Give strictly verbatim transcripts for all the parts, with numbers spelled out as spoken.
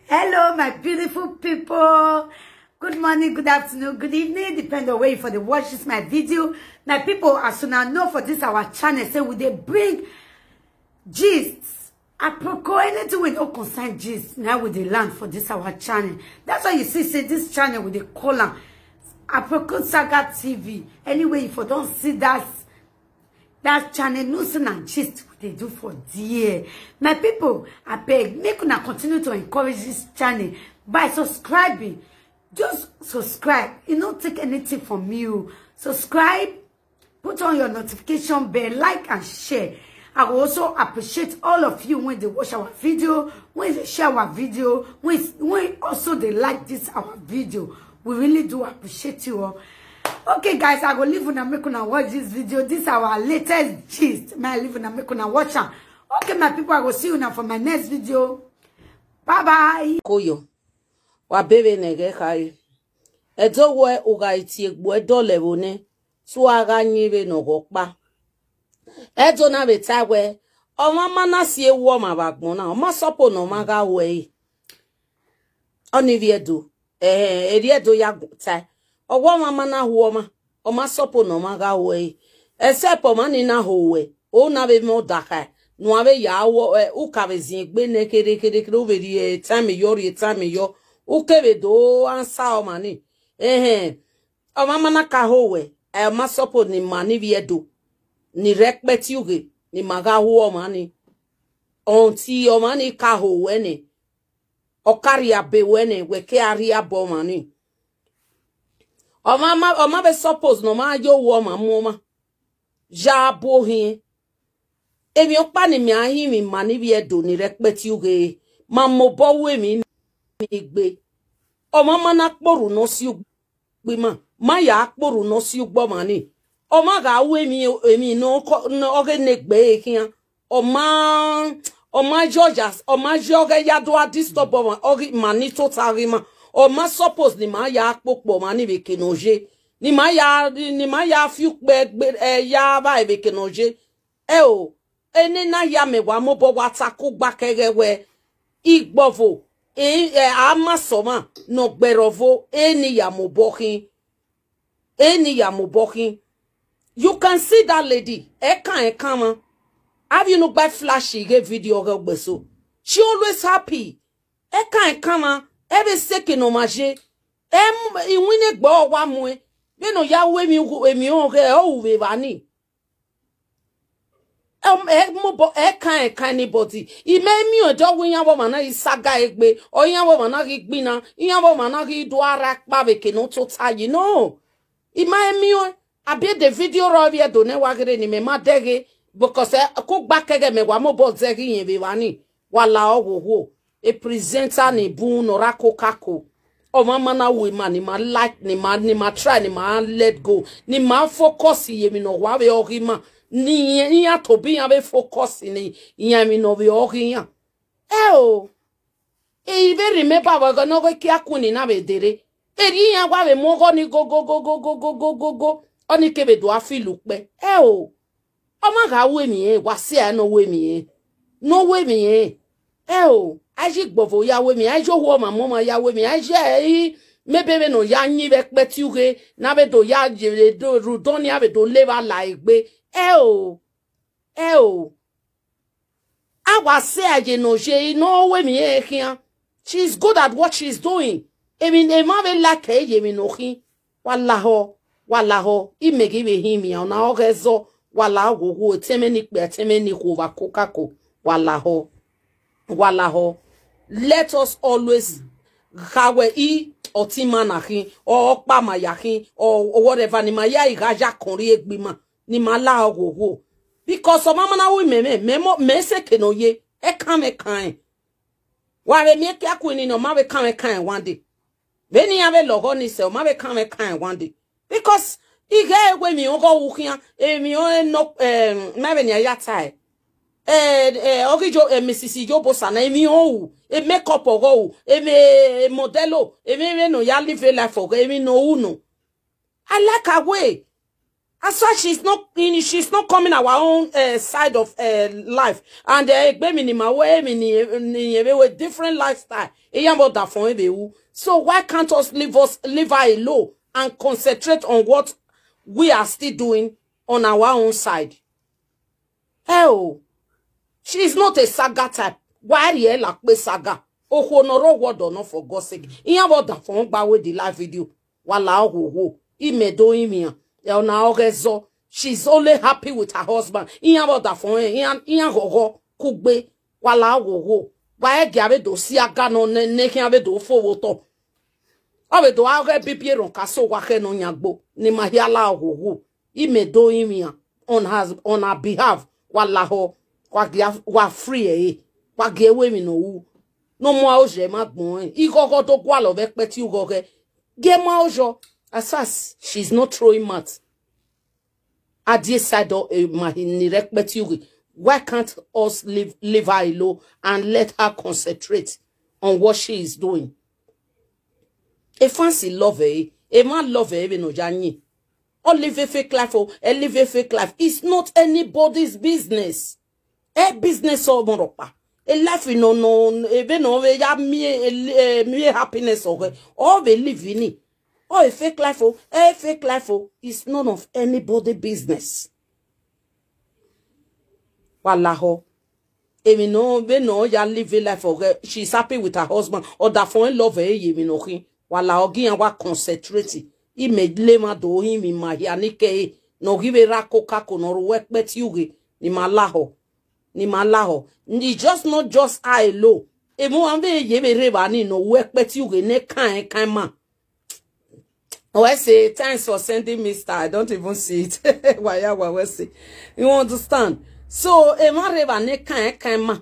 Hello, my beautiful people. Good morning, good afternoon, good evening, depend on where you for dey watch this my video. My people, as una know for this our channel, say we dey bring gist. Aproko, anything wey no concern gist, na we dey land for this our channel. That's why you see say this channel we dey call am Aproko Saga T V. Anyway, you for don see that that channel, no say na gist we dey do for there. My people, abeg, make una continue to encourage this channel by subscribing. Just subscribe. E no take anything from you. Subscribe, put on your notification bell, like and share. I will also appreciate all of you when they watch our video, when they share our video, when, when also they like this our video. We really do appreciate you all. Okay, guys, I go leave una make una watch this video. This our latest gist. May I leave una make una watch am. Okay, my people, I go see you now for my next video. Bye bye. Koyo, wa bevbe ne ẹghẹ khare. Ẹdo wẹ u gha tie egbe ẹdọlẹ vbo nẹ, te u gha yin vbene ọ ghọ ọkpa. Ẹdo na vbe tae wẹ, ọmwa ma na si ewu ọmwa vbe agbọn na, ọ ma sọpo ne ọmwa gha hu ẹre. Ọnii ivbi Ẹdo, eh, erriọ Ẹdo ya gu-, tae. Ọ wẹ ọmwa ma na hu ọmwa, ọ ma sọpo ne ọmwa gha hu ẹre. Except ọmwa ni na ho wẹ, ọ na vbe mwẹ ọdakha, ne uan vbe ya wọ, eh, u ka vbe ziengbe nẹ kherhe kherhe kherhe, u vbe rhie time yọ, rhie time yọ, u kevbe do answer ọmwa ni. Ehẹn, ọmwa ma na ka ho wẹ, eh, ọ ma sọpo ne ima ni ivbi Ẹdo, ni rre ẹkpẹti ughe, ne ima gha hu ọmwa ni. Until ọmwa ni ka ho wẹ nẹ, ọ ka rhie abe wẹ nẹ, wẹ ke a rhie abọ ọmwa ni. Ọmwa ma, ọmwa vbe suppose ne ọmwa ya ohu ọmwa mu ọmwa. Ya bu ohiẹn. Emwi ọkpa ne imẹ a hin mwẹ ima ni ivbi Ẹdo ni rre ẹkpẹti ughe, ma mobọ ru emwi ni gbe. Ọmwa ma na kporhu ne ọ si ugbo ima, ma ya kporhu ne ọ si ugbo ọmwa ni. Ọmwa gha ru emwi, emwi ne ọ kọ, ne ọ ghe ne egbe ẹre khian. Ọ ma, ọ ma yọ ya, ọ ma yọ ghẹ ya do a disturb ọmwa, ọ ghi ma ni tota ghi ma. Ọ ma suppose ne ima ya kpokpo ọmwa ni vbe eke ne ọ ye. Ne ima ya, ne ima ya fi ukpẹ gbe, eh, ya vba vbe eke ne ọ ye. Ẹo, enena hia mẹ wa mobọ wa ta kugba kẹghẹ wẹ, igbọvo, eh, eh, a ma sẹ ọmwa ne ọ gberra ọvo, eni ya mobọ khin. Eni ya mobọ khin. You can see that lady, ẹkan ẹkan mwa. Avbe unu gba flash ighe video ọghe ọgbe so. She always happy. Ẹkan ẹkan mwa, ẹ vbe seke ne ọ ma ye. Ẹ mu, iwinna egbe ọ wa muẹn. Vbene ọ ya ru emwi, emwi ọghe, ọ ru vbe evba ni. Em, ẹ mobọ, ẹ kan, ẹ kan anybody. I ma miẹn ẹdẹ ọghe iran vbe ọmwa na ghi saga egbe, ọ iran vbe ọmwa na ghi gbinna, iran vbe ọmwa na ghi do ara kpa vbe eke ne ọ tota yi. No. I ma miẹn, abi the video rọ vbe Ẹdo nẹ wa ghere ne imẹ ma dẹghe, because ẹ, kugba kẹghẹ mẹ wa mobọ zẹghe irẹn vbe evba ni, wa la ọghoghwo. A presenter ni bun ne ọ ra kokako. Ọmwa ma na ru ima ne ima like, ne ima, ne ima try, ne ima let go, ne ima focus ye emwi ne ọ wa vbe ọghe ima, ne iran, iran tobọ iran vbe focus ne iran emwi ne ọ vbe ọghe iran. Ẹo, I vbe remember vbe ẹghẹ ne ọ ghe kia queen na vbe dere. Erriọ iran wa vbe mu ọghọ ni gogogogogogogogo, ọnii kevbe do a feel ukpẹ. Ẹo, ọ ma gha ru emwi rẹn, wa sẹ ẹre ne ọ ru emwi rẹn. Ne ọ ru emwi rẹn. Ẹo, a i ye igbọvo ya ru emwi, a i ye ohu ọmwa mu ọmwa ya ru emwi, a i ye ẹre, maybe vbene ọ ya yin vbe ẹkpẹti ughe, ne a vbe do ya ye vbe do rhie udọn ni, a vbe do le evba la egbe. Ẹo, ẹo. A wa sẹ ẹre ye ne ọ ye, ne ọ ru emwi rẹn khian. She is good at what she is doing. Emwi ne emwa vbe like ẹre ye emwi ne ọ khin. Wa lahọ, wa lahọ, imẹ ghi vbe hin imian, ọna ọghe ẹzọ, wa lahọ ghwoghwo, etẹn mwẹ ni kpia, etẹn mwẹ ni khuo vbe akokako, wa lahọ, wa lahọ. Let us always kha wẹ i ọtẹn ima na khin, ọ ọkpa ma ya khin, ọ whatever, ne ima ya i gha ya kọnrri egbe ima, ne ima lahọ ghwoghwo. Because ọmwa ma na ru imẹ mwẹ, mẹ mọ, mẹ seke ne ọ ye, ẹkan mwẹ kan rẹn. Wa vbe miẹn kia queen ni, ọ ma vbe kan mwẹ kan rẹn one day. Vbene iran vbe lọghọ ni sẹ, ọ ma vbe kan mwẹ kan rẹn one day. Because ighẹ wẹ emwi ọghọ ru khian, emwi ọnrẹn nọ, em, ma vbene a ya tae. Eh, eh, ọ ghi yo, eh, Missus Iyobosa na, emwi ọ ru, e makeup ọghọ ru, emwi, eh, modelo, emwi vbene ọ ya live a life ọghọ, emwi ne ọ ru nọ. I like her way. That's why she's not in, she's not coming our own uh, side of uh, life. And uh, egbe mi ni ma we mi ni ni we different lifestyle. Iyan bo da fon ebe u. So why can't us leave us leave her alone and concentrate on what we are still doing on our own side? Hell, she is not a saga type. Why are you like saga? Okhuo nọ rre ọwọdọ nọ, for God's sake. Iyan vbe ọdafọn gba we the live video. Wa la oghogho. Imẹ do rinmwian. Ẹ ọna ọghe zọ. She's only happy with her husband. Iyan vbe ọdafọn rẹn, iyan iyan ghọghọ kugbe. Wa la oghogho. Wa ẹgia vbe do si aga nọ ne ne khian vbe do fo vbe otọ. Ọ vbe do a ọghe bibi erhọn ka so wa khẹ ne ọ yan gbo. Ne ima hia la oghogho. Imẹ do rinmwian on her, on her behalf. Wa lahọ, wa gia, wa free ẹre, wa gie ẹvbo emwi ne ọ ru. Ne ọ mu aro yẹ ma gbọn rẹn. Ighọghọ do gualọ vbe ẹkpẹti ughọghọ. Gie mu aro yọ. As far as she's not throwing mat at the side of eh, ma hi ni rẹ ẹkpẹti ughe. Why can't us leave, leave her alone and let her concentrate on what she is doing? E fancy love ẹ, e ma love ẹ vbene ọ ya yin. Ọ live a fake life o, ẹ live a fake life. It's not anybody's business. Ẹ business ọmọ rọkpa. E life nọ nọ ebe nọ vbe ya mie e- e- mie happiness ọghẹ. Ọ vbe live ni. Ọ e fake life o, ẹ fake life o. It's none of anybody business. Wa lahọ. Emwi nọ vbe nọ ya live a life ọghẹ, she is happy with her husband. Ọdafọn love ẹ ye emwi nọ khin. Wa lahọ gi iran wa concentrate. Imẹ le emwa do hin emwi ma hia ni kẹre ne ọ ghi vbe ra kokako ne ọ ru wẹ kpẹti ughe, ne ima lahọ, ne ima lahọ. It's just not just her alone. Emwa vbe ye vbe rre evba ni ne ọ ru wẹ kpẹti ughe ne kan ẹn kan ima. Oh, I say, thanks for sending me star. I don't even see it. Why, why, why, say? You understand? So, emwa rre evba ne kan ẹn kan ima.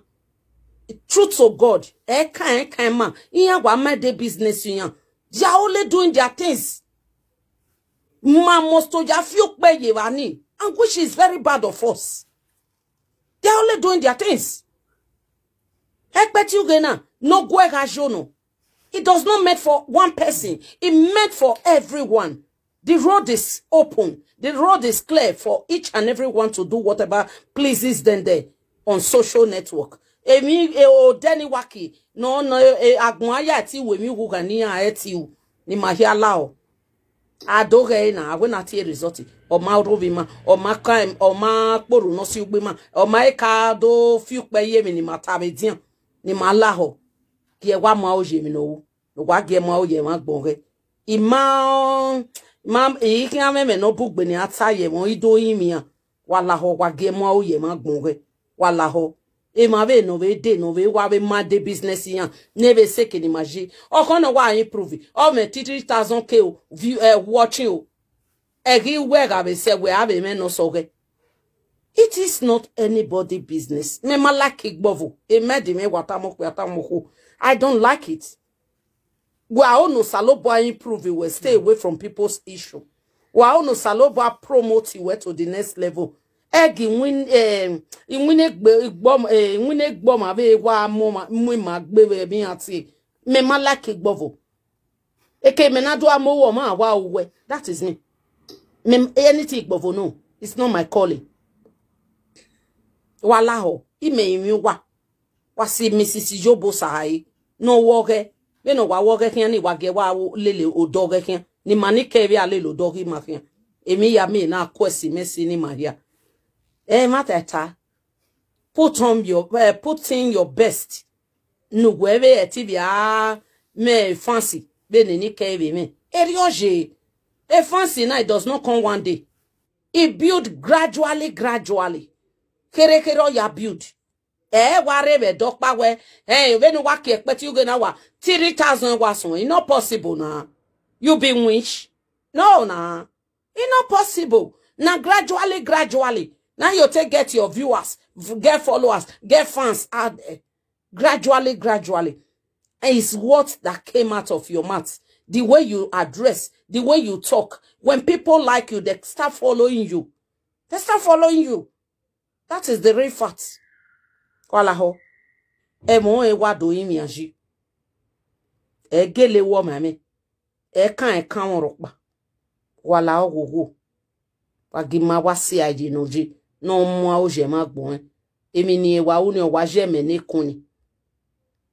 Truth to God, ẹn kan ẹn kan ima. Iran wa mind the business iran. They are only doing their things. Ma must to ya fi ukpe ye evba ni, and which is very bad of us. They are only doing their things. Ẹkpẹti ughe na, ne ọ guẹ gha yo nọ. It does not meant for one person. It meant for everyone. The road is open. The road is clear for each and everyone to do whatever pleases them there on social network. Emwi eh, odẹ ni wa ki, nọ nọ eh, agbọn aya ti ru emwi ughugha ne iran ẹ ti ru, ne ima hia la ọ. A do ghẹ ẹre na, a wẹ na tie result, ọ ma rhovbiẹ ima, ọ ma ka, ọ ma kporhu ne ọ si ugbo ima, ọ ma ka do fi ukpẹ ye emwi ne ima ta vbe edian, ne ima lahọ. Gie wa mu aro ye emwi ne ọ ru, ne wa gie mu aro ye emwa agbọn ọghẹ. Ima, ima, I khian mwẹ ẹmwẹ ne ọ bugbe ne a ta ye ẹmwẹ, I do rinmwian. Wa lahọ, wa gie mu aro ye emwa agbọn ọghẹ. Wa lahọ. Emwa vbe ne ọ vbe de, ne ọ vbe wa vbe ma de business iran, ne vbe seke ne ima ye. Ọkhọ ne wa improve, ọ mwẹ three thousand K o, view, eh, watching o. Ẹ ghi wẹ gha vbe sẹ wẹ a vbe mwẹ ne ọ sẹ ọghẹ. It is not anybody business. Mẹ ma like igbọvo. Emẹ de mwẹ wa tama okpia tama okhuo. I don't like it. Wa o no Osanobua improve, we stay away from people's issue. Wa o no Osanobua promote we to the next level. Ẹ ghi win, eh, iwinna egbe igbọm, eh, iwinna egbọma vbe wa mu ma, mu ima gbe vbe emwi iran tie. Mẹ ma like igbọvo. Eke mẹ na do a mu owa ọmwa wa ru wẹ. That is me. Me, anything igbọvo no, it's not my calling. Wa lahọ, imẹ rinmwian uwa. Wa si Missis Iyobo Sahai, ne ọ wẹ ọghẹ, vbene ọ wa wẹ ọghẹ khian ni wa gie wa lele odọ ọghẹ khian, ne ima ni kẹ vbe a lele odọ ọghẹ ima khian. Emwi ya miẹn na ku ẹse mẹ si ne ima hia. Ẹ, ẹmwata ta, put on your, eh, put in your best. Ne uwẹ vbe ẹti vbe a mwẹ fancy, vbene ni kẹ vbe mwẹ. Erriọ ye, a fancy na, it does not come one day. It build gradually, gradually. Kherhe kherhe ọ ya build. Ẹ wa rre vbe ẹdẹ ọkpa wẹ, ẹ, vbene wa kie ẹkpẹti ughe na wa, three thousand wa suẹn. It's not possible na. You be winch. No na. It's not possible. Na gradually, gradually. Now you take get your viewers, v- get followers, get fans out there. Gradually, gradually. And it's what that came out of your mouth. The way you address, the way you talk. When people like you, they start following you. They start following you. That is the real fact. Wa lahọ. Ẹmwẹ ọnrẹn wa do rinmwian yi. Ẹ gele wọ ma mwẹ. Ẹ kan ẹ kan mwẹ rhọkpa. Wa la oghogho. Wa gi ma wa si a ye nọ ye, ne ọ mu aro ye ma gbọn. Emwi ne wa ru ni, ọ wa ye ẹmwẹ ne kun ni.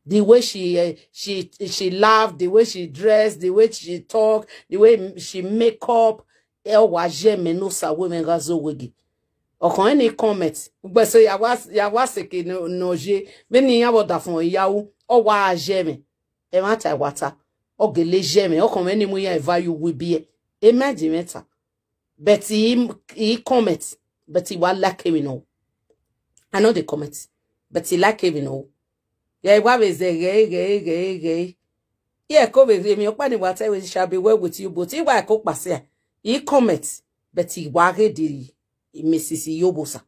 The way she, eh, she, she laugh, the way she dress, the way she talk, the way she make up, ẹ ọ wa ye ẹmwẹ ne Osa wẹ mwẹ gha zẹ owege. Ọkhọn ni comment, ugbẹn so ya wa, ya wa seke nọ, nọ ye, vbene iran vbe ọdafọn ya ru, ọ wa ye ẹmwẹ. Ẹmwata ẹwata, ọ gele ye ẹmwẹ, ọkhọn mwẹ ni mu iran eva ye uwu ibiẹ. Imagine mwẹ ta. But he, he comment, but he wa like emwi nọ. I know the comment, but he like emwi nọ. Ya wa vbe zẹ ghẹ, ghẹ, ghẹ, ghẹ. Iye ko vbe emwi ọkpa ni wa te we shall be well with you, but he wa ko kpasia. He comment, but he wa ghe diri. Missus Iyobosa.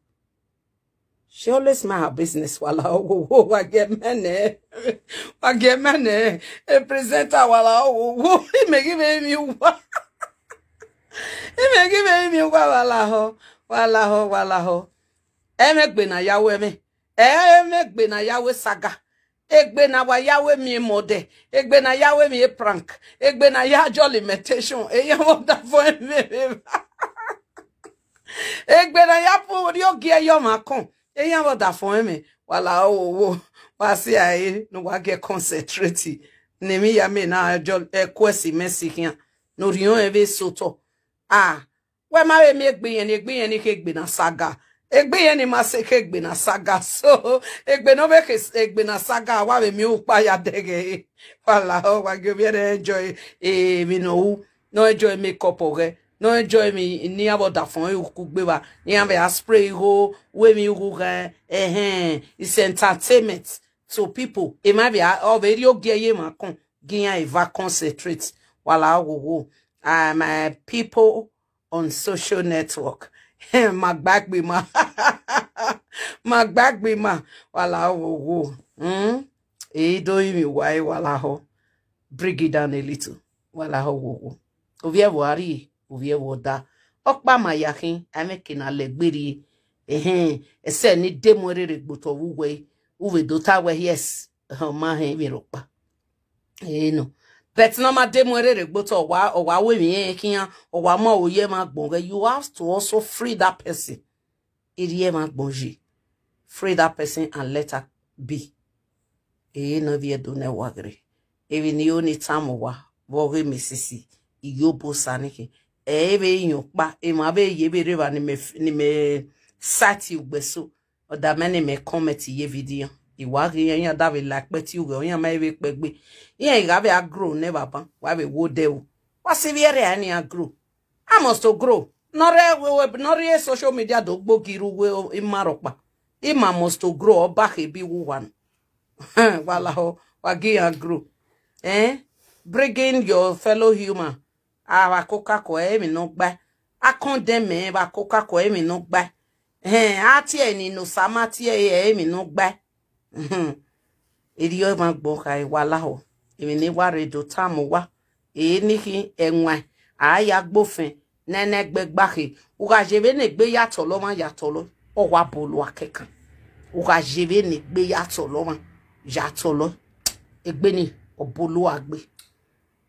She always mind her business, wala owowo, wa gie mẹ nẹ. Wa gie mẹ nẹ. A presenter, wala owowo. Imẹ ghi vbe emwi uwa. Imẹ ghi vbe emwi uwa, wala họ, wala họ, wala họ. Ẹmwẹ egbe na ya ru ẹmwẹ. Ẹmwẹ egbe na ya ru saga. Egbe na wa ya ru emwi model. Egbe na ya ru emwi prank. Egbe na ya jolly imitation. Eyan vbe ọdafọn ẹmwẹ. Egbe na ya pu rhie ogie ye ọmwa kọn. Eyan vbe ọdafọn ẹmwẹ. Wala owowo. Wa si a re ne uwa gie concentrate. Ne emwi ya mẹ na jolly, eh, ku ẹse mẹ si khian. Ne orhiọn ẹre vbe sẹ otọ. Ah, wẹ ma vbe miẹn egbe iyẹn ni, egbe iyẹn ni khe egbe na saga. Egbe iyẹn ni ma sẹ khe egbe na saga. So, egbe ne ọ vbe khe s-, egbe na saga, wa vbe miẹn ukpa ya dẹghe. Wala họ, wa gie ovbi ẹre enjoy emwi ne ọ ru, ne ọ enjoy make up ọghẹ, ne ọ enjoy emwi ne iran vbe ọdafọn ẹre kugbe evba, ne iran vbe a spray igho, ru emwi igho ghẹ, ẹhẹn, it's entertainment to people. Emwa vbe a, ọ vbe rhie ogie ye emwa kọn, gie iran eva concentrate. Wala owowo. Ah, my people on social network. Ma gbagbe ima. Ma gbagbe ima. Wala owowo. Hmm? Eyi do rinmwian uwa, wala họ. Bring it down a little. Wala họ wowo. Ovbi ẹvbo a rrie, ovbi ẹvbo ọ da. Ọkpa ma ya khin, a i mwẹ eke ne a lẹ egbe rrie. Ehẹn, ẹsẹ ne I de mu ẹre rre gbe otọ vbe uwẹ, u vbe do ta wẹ yes, ọ ma họn emwi rhọkpa. Eh, no. But ne ọ ma de mu ẹre rre gbe otọ, ọ wa, ọ wa ru emwi rẹn khian, ọ wa mu aro ye emwa agbọn ghẹ, you have to also free that person. I rhie emwa agbọn yi. Free that person and let her be. Eh, no, vbe Ẹdo ne wa ghe rre. Emwi ne I ru ni tama uwa, vbe ọghe Missus Iyobosa ni khin. Ẹ i vbe yan ọkpa, emwa vbe ye vbe rre evba ni mẹ f-, ni mẹ sati ugbẹn so. Ọ da mẹ ne mẹ comment ye video. I wa ghi iran, iran da vbe la ẹkpẹti ughẹ, iran ma vbe kpẹ egbe. Iran gha vbe a grow ne evba ban, wa vbe wo odẹ ru. Wa si vbe ẹre a ni a grow. I must to grow. Ne ọ rre, ne ọ rre social media do gbogi rre uwu ima rhọkpa. Ima must to grow, ọ ba khe bi uwu uwa nọ. Wala họ, wa gi iran grow. Eh? Bringing your fellow human. A vba koko ako ẹre emwi ne ọ gbae. A condemn ẹre vba koko ako ẹre emwi ne ọ gbae. Ẹhẹn, a tie ẹre ni ne Osa ma tie ẹre emwi ne ọ gbae. Mhm. Erriọ emwa agbọn kha, wala họ. Emwi ne I wa rre do tama uwa. Eni khin ẹwaẹn, a ya gbe ofẹn, nene ẹgbẹ gba khe. U gha ye vbene egbe ya tọlọ ọmwa, ya tọlọ. Ọ wa bolo a kẹkan. U gha ye vbene egbe ya tọlọ ọmwa, ya tọlọ. Egbe ni, ọ bolo a gbe.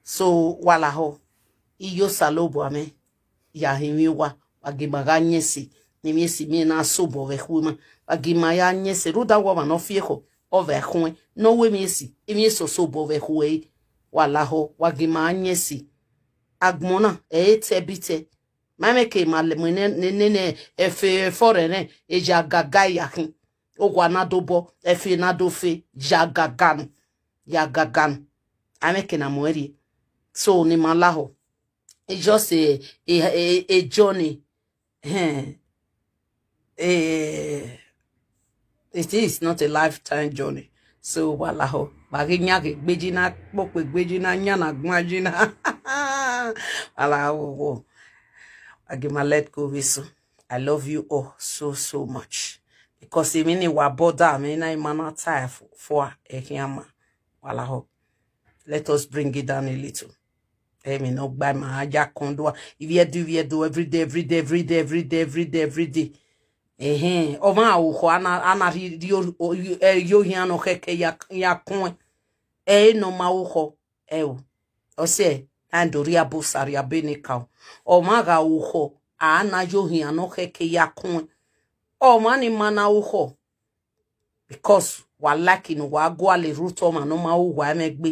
So, wala họ, I ye Osanobua mwẹ, ya hin emwi uwa, wa gie ima gha yan ẹse, ne emwi esi miẹn na sobọ vbe ẹkhu ima, wa gie ima ya yan ẹse, rhunmwuda wẹ ọmwa ne ọ fi ekhọe, ọ vbe khuẹn, ne ọ ru emwi esi, emwi esi ọ sobọ vbe ẹkhu ẹre, wala họ, wa gie ima yan ẹse. Agbọn na, ẹ i re itẹ bi itẹ, ma mwẹ ke ima lẹ, mu ne, ne, ne, ne, ẹfe, ẹfe ọrẹrẹ, eya gaga ya khin, owa na do bọ, ẹfe na do fe, ya gaga nọ, ya gaga nọ, a mwẹ ke na mu ẹn rrie. So, ne ima lahọ. It's just a, a, a, a journey. Eh, it is not a lifetime journey. So, wala họ. Wa ghi yan ghe egbe yi na, kpokpo egbe yi na, yan na gbọn yi na. Wala họ, wo, wo. I give my let go vbe so. I love you all so, so much. Because emwi ne wa bother, emwi na ima na tie for, for, eh, khian ma. Wala họ. Let us bring it down a little. Emwi ne ọ gbae ma ya kọn dua. Ivbi Ẹdo, ivbi Ẹdo, every day, every day, every day, every day, every day, every day. Ehẹn, ọmwa aro khọ, a na, a na rhie, rhie o, o, eh, yo hian nọ khẹkẹ ya, ya kọn. Ẹ i nọ ma aro khọ, ẹ o. Ọ sẹ, a do rhie abo sa rhie abo ene ka o. Ọmwa gha aro khọ, a na yo ohian ne ọ khẹke ya kun. Ọmwa ni ma na ru khọ. Because wa like ne uwa gualọ erhutọ ọmwa ne ọ ma ru uwa ẹmwẹ egbe.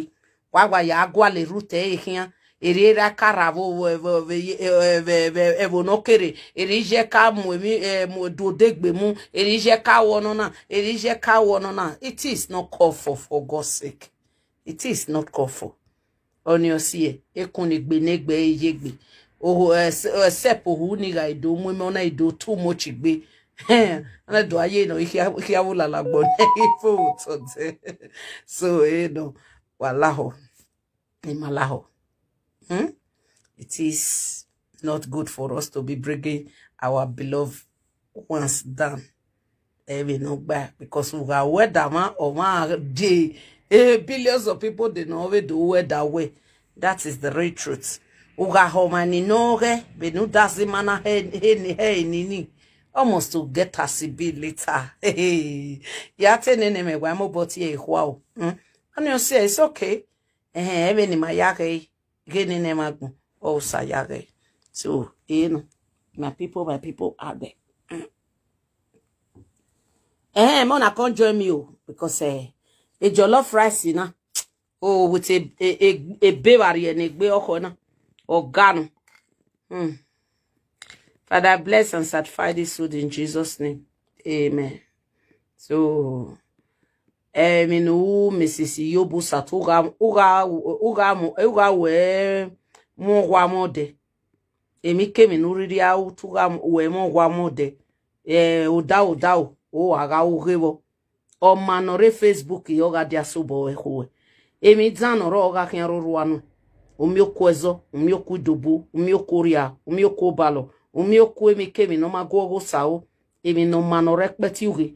Wa wa ya gualọ erhutọ ẹre khian. Erriọ erha ka rra vbe, vbe, vbe, vbe, vbe, vbe ẹvbo ne ọ kere. Erriọ iye ka mu emwi, eh, mu do odegbe mu. Erriọ iye ka ru ọnọna. Erriọ iye ka ru ọnọna. It is not called for, for God's sake. It is not called for. Ọni ọ si ẹre, ekun ni gbe ne egbe ye egbe. Oho, eh, s-, eh, sẹp ohu ni gha do mu emọ na do too much gbe. Ana do aye nọ, ikhia, ikhia vbo lala gbọ ne ifo vbe otọ dẹ. So, eh, no, wa lahọ. Ima lahọ. Hmm? It is not good for us to be bringing our beloved ones down. Ẹvbo ne ọ gba, because u gha ru ẹdẹ mwa, ọmwa de, eh, billions of people dey nọ vbe do ru ẹdẹ wẹ. That is the real truth. U gha họn ọmwa ni nọ ghẹ, vbene u da zẹ ima na hẹ, hẹ ni, hẹ ni ni. Almost to get as e be later. Ya te nene mẹ wa mobọ tie ekhua o. Hmm? Ọni ọ si ẹre, it's okay. Ẹhẹn, ẹvbo ne ima ya ghẹ, ghe nene mwa agbọn, ọ sa ya ghẹ. So, eh, no. My people, my people out there. Eh, mona, come join me o, because, eh, a jollof rice na, oh, with a, a, a, a babe Ariẹ ne egbe ọkhọ na, ọ ga nọ. Hmm. Father, bless and sanctify this food in Jesus' name. Amen. So, emwi ne u, Missus Iyobusa, u gha, u gha, u gha mu, u gha wẹ mu ọgua mu ọdẹ. Emwi kemwi ne u rhirhi a ru, u gha wẹ mu ọgua mu ọdẹ. Eh, odaro, odaro, u gha gha ru ghe vbọ. Ọma ne ọ rre Facebook, ọ gha dia sobọ ẹre khu ruẹ. Emwi dan ne ọ rrọọ, ọ gha khian rre orua nuẹn. U miẹn oku ẹzọ, u miẹn oku idobo, u miẹn oku orria, u miẹn oku obalọ, u miẹn oku emwi kemwi ne ọ ma gu ọghe Osa ro. Emwi ne ọ ma ne ọ rre ẹkpẹti ughe,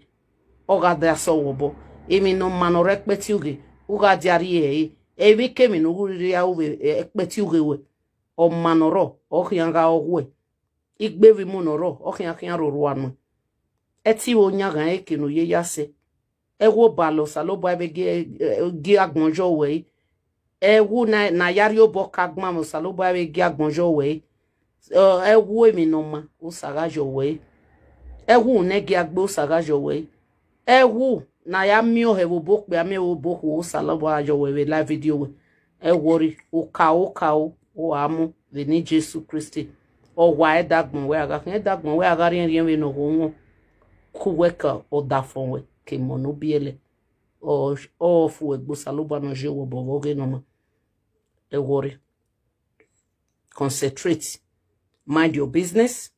ọ gha da sẹ wẹ obọ. Emwi ne ọ ma ne ọ rre ẹkpẹti ughe, u gha dia rrie ẹre. Emwi kemwi ne u rhirhi a ru vbe ẹkpẹti ughe ruẹ, ọma ne ọ rrọọ, ọ khian gha rrọọ khuẹ. Igbe vbe imu ne ọ rrọọ, ọ khian khian rre orua nuẹn. Ẹtin vbe oyanghan eke ne u ye ya sẹ. Ẹwu obalọ, Osanobua vbe gie, gie agbọn yọ ruẹ ẹre. Ẹwu na, ne a ya rhie obọ ka agbọn mwẹ, Osanobua vbe gie agbọn yọ ruẹ ẹre. Ẹ, ẹwu emwi ne ọ ma, Osa gha yọ ruẹ ẹre. Ẹwu ne gie agbe, Osa gha yọ ruẹ ẹre. Ẹwu ne a ya miẹn ọhẹ vbe obọ okpia, miẹn vbe obọ okhuo, Osanobua gha yọ ruẹ vbe live video ruẹ. Ẹ worry, okaro okaro, u gha mu vbe eni Jesu Kristi. Ọ wa ẹdẹ agbọn wẹ a gha khian, ẹdẹ agbọn wẹ a gha rhiẹnrhiẹn vbene ọ ghe owẹn. Ku wẹ ke ọdafẹn ruẹ, ke emọ ne u biẹlẹ. Ọ, ọ fu ẹgbe, Osanobua ne ọ ye wẹ obọ vbe ọghe ne ọ ma. Ẹ worry. Concentrate. Mind your business.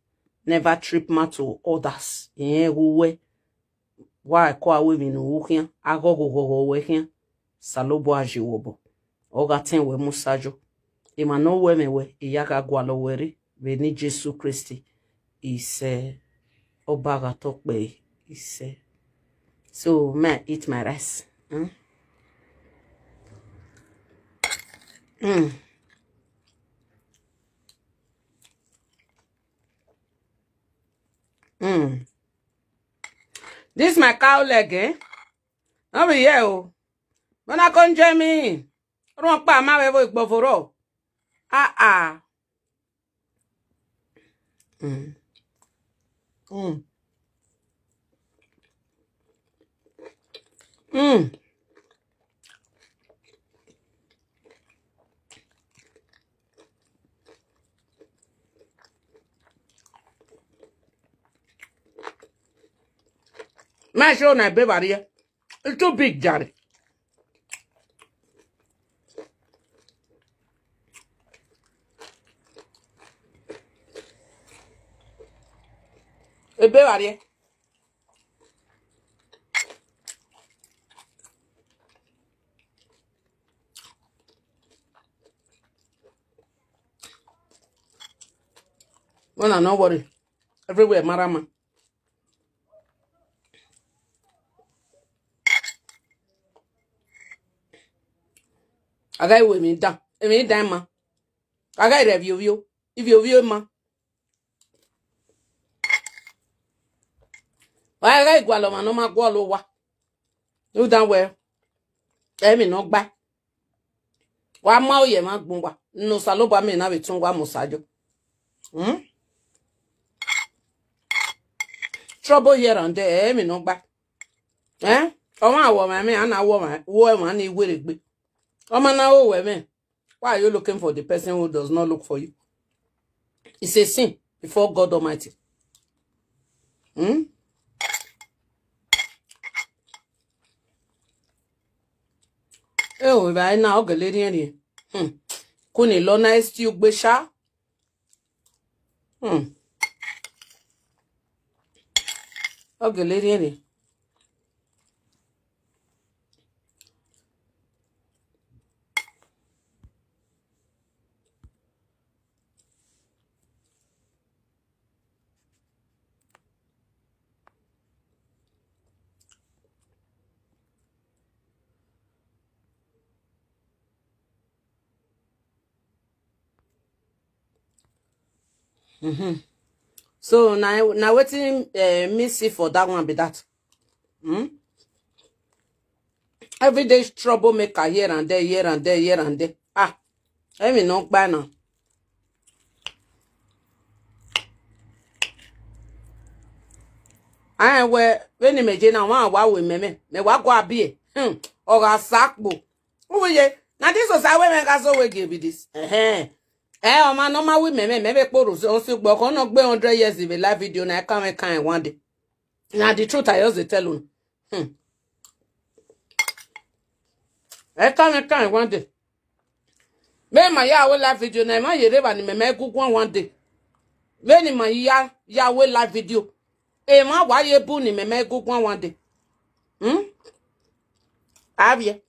Never trip mouth to others. Irẹn ghe uwẹ. Wa ẹko aro emwi ne u ru khian, aghọghọ ghọghọ ruẹ khian. Osanobua ye wẹ obọ. Ọ gha tẹn wẹ mu Osa yọ. Emwa ne ọ ru ẹmwẹ wẹ, I ya gha gualọ wẹ rre, vbe eni Jesu Kristi. Isẹ, Ọba gha tọ kpẹre, isẹ. So, may I eat my rice? Hmm? Hmm. Hmm. This my cow leg, eh? No be here o. Mona, come join me. Run kpa ma vbe vbo igbo vbo rrọọ. Ah, ah. Mm. Mm. Mm. Ma show na ebe vbe arria. It's too big, jare. Ebe vbe arria. Mona, no worry. Everywhere marama. A gha ru emwi dan, emwi dan ima. A gha rre ivbiovbio, ivbiovbio ima. Wa gha gualọ ọmwa ne ọ ma gualọ owa. Rhunmwuda wẹ, emwi ne ọ gba. Wa ma oye emwa gbọn uwa. Ne Osanobua miẹn na vbe tọn uwa mu Osa yọ. Hmm? trouble here and there, emwi nọ gba. Eh? Ọmwa wọ ọmwa mwẹ, a na wọ ọmwa, wọ ọmwa ni were egbe. Ọmwa na wọ wẹ mwẹ. Why are you looking for the person who does not look for you? It's a sin before God Almighty. Hmm? Eh, oh, evbare na, ọ gele rhiẹnrhiẹn. Hmm. Kuni lọ na, e stew gbe sha. Hmm. Ọ gele rhiẹnrhiẹn. Mm-hmm. So na, na wetin, eh, me see for that one be that. Hmm? Everyday troublemaker here and there, here and there, here and there. Ah, emwi nọ gba na. Aẹn wẹ, vbene imẹ je na, ọmwa wa ru imẹ mwẹ, mẹ wa gua biẹ. Hmm, ọ gha sa kpo. Uwẹ ye, na this Osawe mwẹ gha zẹ wẹ gie be this. Ẹhẹn. Ẹ, ọmwa ne ọ ma ru imẹ mwẹ, mẹ vbe kporo ose ugbo, ọkhọ ne ọ gbe hundred years vbe live video na, I can't, I can't one day. Na the truth I just dey tell unu. Hmm. I can't, I can't one day. Vbene ima ya wẹ live video na, ima ye rre evba ne imẹ ma gu guan one day. Vbene ima ya, ya wẹ live video, emwa wa ye bu ne imẹ ma gu guan one day. Hmm? Avbiẹ.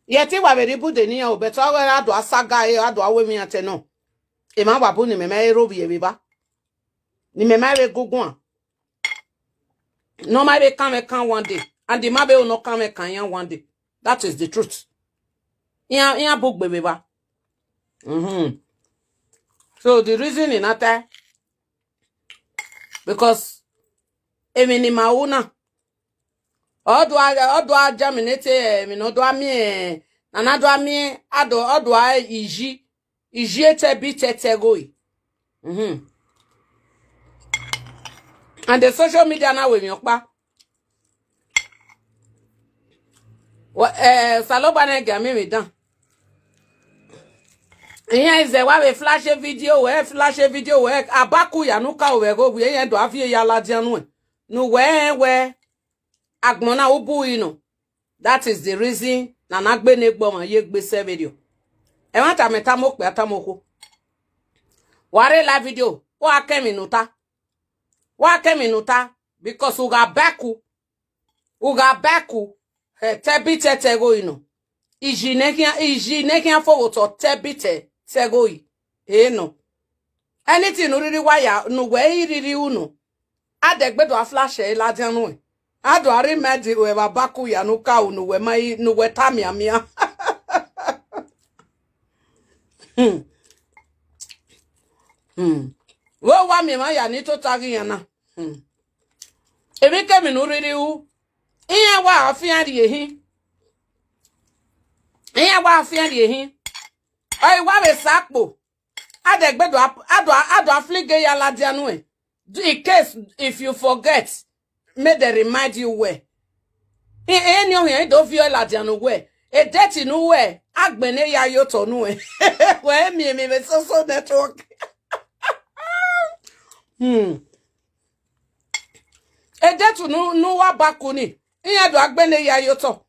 Yet wa vbe rre ibude ne iran o, but ọ ghe a do a saga ẹre, a do a ru emwi iran te nọ. Emwa wa bu ne imẹ ma rre ovbi evba. Ne imẹ ma vbe gu guan. Ne ọ ma vbe kan mwẹ kan one day. And I ma vbe ru ne ọ kan mwẹ kan iran one day. That is the truth. Iran, iran bu gbe vbe evba. Mm-hmm. So the reason is not that, because emwi ne ima ru na, ọ do a, ọ do a germinate, eh, emwi ne ọ do a miẹn, na na do a miẹn, a do, ọ do a iyi, iyi etẹbitẹ te ẹghoe. Mhm. And the social media na wẹ emwi ọkpa. Wa, eh, Osanobua na gie amẹ emwi dan. Iran zẹ wa vbe flash video wẹ, flash video wẹ, abaku ya ne u ka ovbi ẹghẹ ovbi, iran do a viọ ya ladian nuẹn. Ne uwẹ rẹn wẹ agbọn na u bu ri nọ. That is the reason ne a na gbe ne egbe ọmwa ye egbe sẹ vberriọ. Ẹmwata mẹ tama okpia tama okhuo. Wa rre live video, wa kẹ emwi ne u ta. Wa kẹ emwi ne u ta, because u gha baku. U gha baku, eh, tẹbitẹ te ẹghoe nọ. Iyi ne khian, iyi ne khian fo vbe otọ tẹbitẹ te ẹghoe. Ẹ nọ. Anything ne u rhirhi wa ya, ne uwẹ i rhirhi ru nọ, a dẹgbe do a flash ẹre ladian nuẹn. A do a rhie ima di ruẹ vbe abaku ya ne u ka ru ne uwẹ ma i, ne uwẹ ta mianmian. Hmm. Hmm. Vbe wa miẹn emwa ya ni tota ghe iran na. Hmm. Emwikemwi ne u rhirhi ru, iran wa fian rhie hin. Iran wa fian rhie hin. Ọ i wa vbe sa kpo. A dẹgbe do a, a do a, a do a flige ya ladian nuẹn. In case if you forget, make dem remind you wẹ. Eni ọhiẹn do viọ ladian nuẹn wẹ, e date ne uwẹ, agbọn ne ya ye otọ nuẹn. Wẹ miẹn emwi vbe social network. Hmm. E date ne, ne uwa baku ni, iran do agbọn ne ya ye otọ.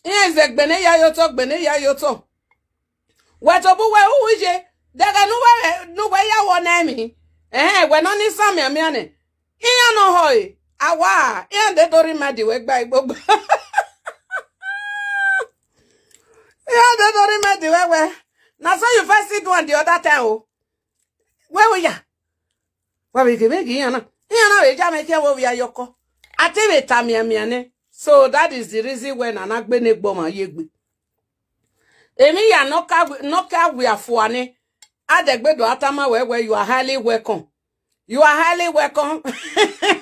Iran zẹ gbene ya ye otọ, gbene ya ye otọ. Wẹ tobọ uwẹ ru ye, dẹghẹ ne uwẹ, ne uwẹ ya wọ nẹ emwi. Ẹhẹn, wẹ nọ ni sa mianmian nẹ. Iran nọ họ e, a wa, iran de do rhie ima di wẹ gba igbogbo. Iran de do rhie ima di wẹ wẹ. Na so you first see do am the other time o. Wẹ wẹ ya. Wa vbe ghe vbe ghe iran na. Iran na vbe ya mwẹ khian vbe ovbi ayọkọ. A te vbe ta mianmian nẹ. So that is the reason why na na gbe ne egbe ọmwa ye egbe. Emwi ya ne ọ ka wi-, ne ọ ka wia fua nẹ, a dẹgbe do a tama wẹ wẹ, you are highly welcome. You are highly welcome.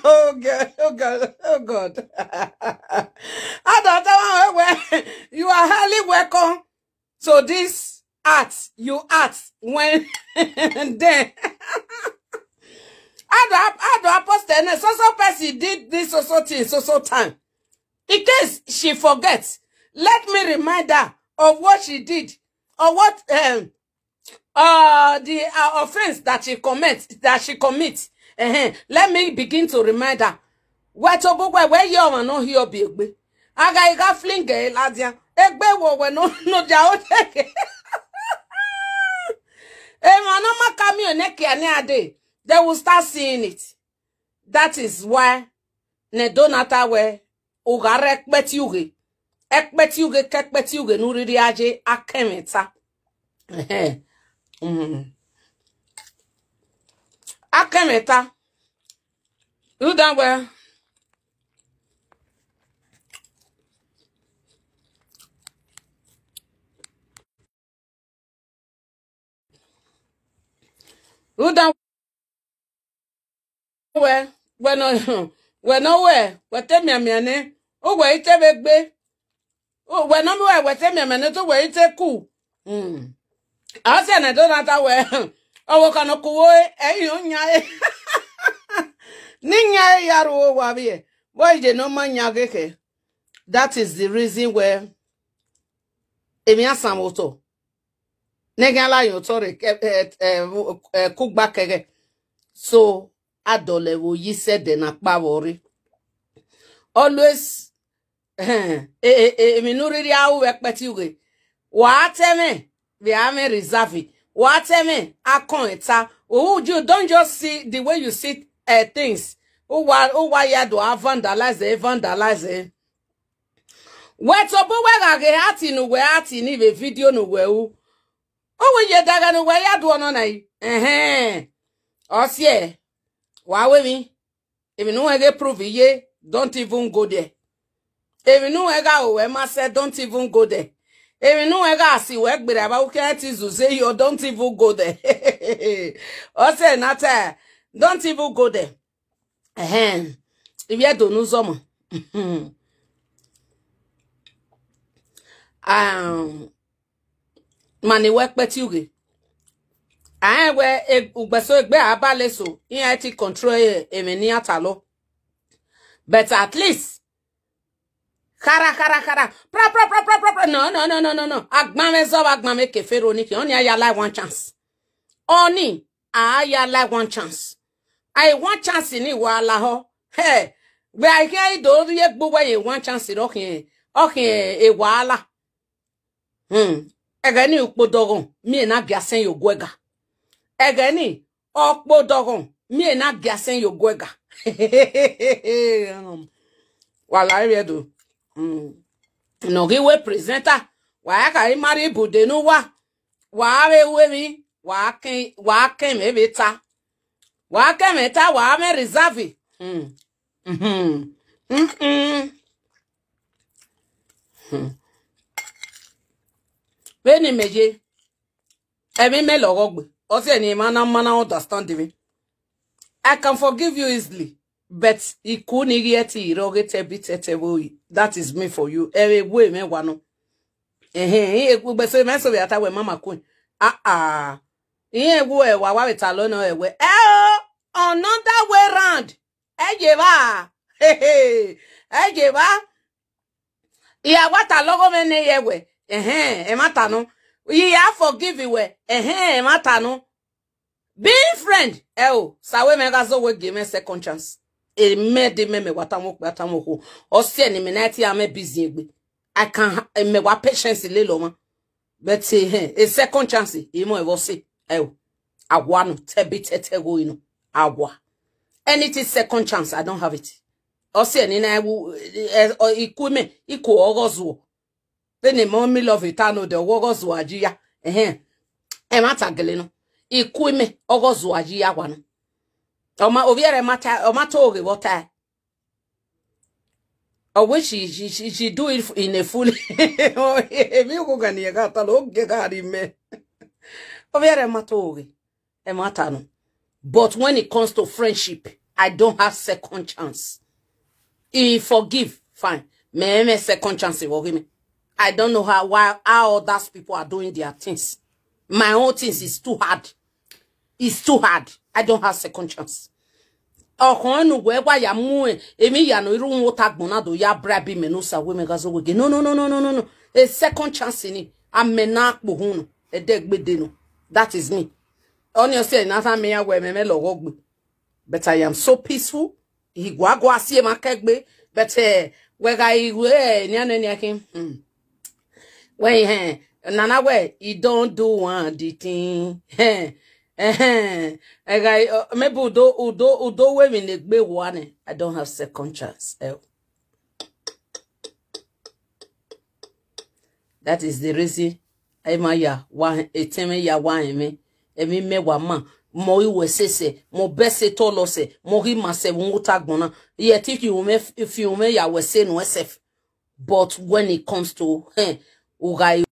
Oh God, oh God, oh God. A do tama wẹ wẹ, you are highly welcome to this, act, you act when then. How do I, how do I post it? So so person did this so so thing so so time. In case she forgets, let me remind her of what she did or what um uh the uh, offense that she commit that she commit. Uh-huh. Let me begin to remind her. Wẹ to bu wẹ wẹ ye ọmwa ne ọ hiẹ ọbiegbe. A gha i gha flinge ladian. Egbe wo wẹ no no dia o teke. Emwa ne ọ ma ka miẹn nẹ kia ne a dee, they will start seeing it. That is why ne Donata wẹ, u gha rre ẹkpẹti ughe. Ẹkpẹti ughe ke ẹkpẹti ughe ne u rhirhi a ye akẹmwẹ ta. Ẹhẹn. Mm. Akẹmwẹ ta. Rhunmwuda wẹ, rhunmwuda wẹ, wẹ nọ, wẹ nọ wẹ, wẹ te mianmian nẹ, uwẹ i te vbe gbe. Wẹ nọ wẹ, wẹ te mianmian nẹ, te uwẹ i te ku. Mm. A sẹ ne Donata wẹ, ọvbokhan ne ọ ku uwu ẹre, ẹ i yan ẹre. Ne I yan ẹre ya ru owa vbiẹ, vbe ọ ye ne ọ ma yan ghe khẹ. That is the reason why emwi asan vbe otọ ne khian la yan otọ rre ke, eh, eh, eh, kugba kẹghẹ. So, a dọlọ ẹvbo yi sẹ ẹdẹ ne a kpa vbe ọrre. Always, eh, eh, eh, eh, emwi ne u rhirhi a ru vbe ẹkpẹti ughe, wa te mwẹ vbe a mwẹ reserve, wa te mwẹ akọn ẹta. Oh, you don't just see the way you see, eh, things. Uwa, uwa ya do a vandalize, vandalize. Wẹ tobọ uwẹ gha ghe ati ne uwẹ ati ni vbe video ne uwẹ ru. Uwẹ ye daghe ne uwẹ ya duọ nọ na yi. Ẹhẹn. Ọ siẹ, wa ru emwi. Emwi ne uwẹ ghe prove ye, don't even go there. Emwi ne uwẹ gha ru wẹ ma sẹ, don't even go there. Emwi ne uwẹ gha si wẹ gberra vbe ukian ti zuze yo, don't even go there. Ọ sẹ na ta, don't even go there. Ẹhẹn, ivbi Ẹdo ne u zọmọ. Um, ma ni wẹ kpẹti ughe. A rẹn wẹ e-, ugbẹn so egbe a ba le so, iran ti control e-, emwi ne iran talọ. But at least, khara, khara, khara, pra, pra, pra, pra, pra, pra, no, no, no, no, no, no. Agbanmwẹ zọ vbe agbanmwẹ ke Fero ni khian, ọni a ya like one chance. Ọni a ya like one chance. A i one chance ni wa lahọ. Hẹ, vbe a i khian i do rhie egbe uwẹ ye one chance rọ khian, ọ khian e wa la. Hmm. Ẹghẹ ni ukpodọghọn, miẹn na gia sẹn ye oguẹga. Ẹghẹ ni, ọkpodọghọn, miẹn na gia sẹn ye oguẹga. Wa la vbe Ẹdo. Hmm. Ne ọ ghi wẹ presenter, wa ya khare ma rhie ibude ne uwa, wa vbe ru emwi, wa kẹn, wa kẹn mwẹ vbe ta. Wa kẹn mwẹ ta, wa mwẹ reserve. Hmm. Mhm. Mm-mm. Hmm. Vbene imẹ ye, ẹmwẹ mẹ lọghọ gbe. Ọ sẹ ne emwa na ma na understand me. I can forgive you easily, but iku ni ghi ẹti rre ọghe tẹbitẹtẹ vbe ori. That is me for you. Ẹ vbe wu emẹ wa nọ. Ẹhẹn, iran egbe so, emẹ so vbe a ta wẹ mama queen. Ah, ah. Iran wu ẹ wa, wa vbe ta lọ nọ ẹ wẹ, ẹ o, another way round. Ẹ ye evba. Ẹ ye evba. I ya wa ta lọghọ mwẹ ne ye wẹ. Ẹhẹn, ẹmwata nọ. I ya forgive wẹ. Ẹhẹn, ẹmwata nọ. Being friend, ẹ o, sa wẹ mẹ gha zọ wẹ gie mwẹ second chance. Emẹ de mẹ, mẹ wa tama okpia, tama okhuo. Ọ siẹ ne mẹ na tie amẹ busy egbe. I can ha-, mẹ wa patience lele ọmwa. But, eh, eh, a second chance, emọ ẹvbo sẹ. Ẹ o, a wa nọ, tẹbitẹtẹ gho nọ. A wa. Anything second chance, I don't have it. Ọ siẹ ne I na wu, eh, eh, ọ, iku mẹ, iku ọghọ zuọ. Vbene mọ mi love ta nọ dẹ, ọghọ zuọ a yi ya. Ẹhẹn. Ẹmwata gele nọ. Iku mẹ, ọghọ zuọ a yi ya wa nọ. Ọ ma, ovbi ẹre ma ta, ọ ma to ghe vbe ọ ta. Ọ wẹ she, she, she, she do it in a fool. Emwi ughughan ne irẹn gha ta lọ, ogie gha rri mẹ. Ovbi ẹre ma to ghe, ẹmwata nọ. But when it comes to friendship, I don't have second chance. He forgive, fine. Mẹ, mẹ second chance vbe ọ ghe mẹ. I don't know how, why, how others people are doing their things. My own things is too hard. It's too hard. I don't have second chance. Ọkhọn ne uwẹ wa ya mu emwi ya nọ, irun wota agbọn na do ya bribe mẹ ne Osa wẹ mẹ gha zẹ owege. No, no, no, no, no, no, no. A second chance ni. Amẹ na kpohu nọ. Ẹdẹ gbede nọ. That is me. Ọni ọsẹ na tha mẹ ya wẹ mẹ mẹ lọghọ gbe. But I am so peaceful. He gua gua si emwa kẹgbe. But eh, wẹ gha iwe eh, nian nẹ nian khin. Hmm. Wẹ hẹn, nana wẹ, he don't do one the thing. Hẹn, ẹhẹn, ẹgha, uh, maybe udo, udo, udo wẹ emwi ne egbe wa nẹ. I don't have second chance. Eh. That is the reason. Emwa ya wa, etẹn mwẹ ya wa hẹn mwẹ. Emwi mẹ wa ma. Mọ iwẹ sese, mọ bẹse tọlọ sẹ, mọ ghi ma sẹ vbe uwota agbọn na. Yet if you may, if you may ya wẹ sẹ nuẹn sef. But when it comes to, eh, ugha